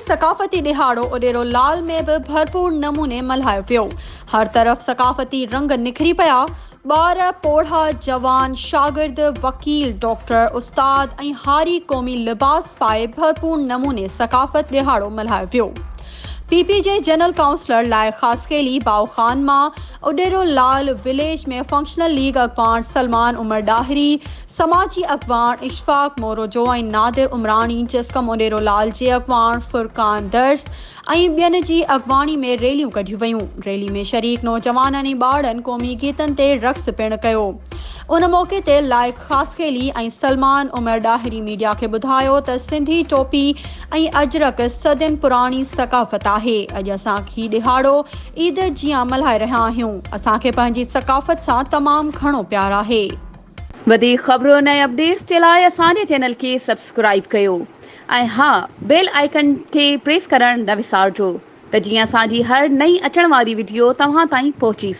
ثقافتي ڏهاڙو اڏيرو لال ۾ به ڀرپور نموني ملهايو ويو. هر طرف ثقافتي رنگ نکري پيا. ٻار، پوڙها، جوان، شاگرد، وڪيل، ڊاڪٽر، استاد ۽ هاري قومي لباس پائي ڀرپور نموني ثقافت ڏهاڙو ملهايو ويو. پي پي جي جنرل ڪائونسلر لائق خاصخيلي باء خان مان Udero Lal village ۾ functional league اڳواڻ سلمان عمر ڏاهري، سماجي اڳواڻ اشفاق موروجو ۽ نادر عمراڻي، جسقم اڏيرو لال جي اڳواڻ فرقان درس ۽ ٻين جي اڳواڻي ۾ ريليون ڪڍيون ويون. ريلي ۾ شريڪ نوجوانن ۽ ٻارڙن قومي گيتن تي رقص پڻ ڪيو. ان موقعي تي لائق خاصخيلي ۽ سلمان عمر ڏاهري ميڊيا کي ٻڌايو ته سنڌي ٽوپي ۽ اجرڪ صدين پراڻي ثقافت آهي، اڄ اسان هي ڏهاڙو عيد جيان ملهائي رهيا آهيون، اسان کي پنهنجي ثقافت سان تمام گهڻو پيار آهي. وڌيڪ خبرن ۽ اپڊيٽس جي لاء اسان جي چينل کي سبسڪرائيب ڪيو ۽ ها بيل آئيڪن کي پريس ڪرڻ نه وسارجو ته جيئن اسان جي هر نئين اچڻ واري وڊيو توهان تائين پهچي.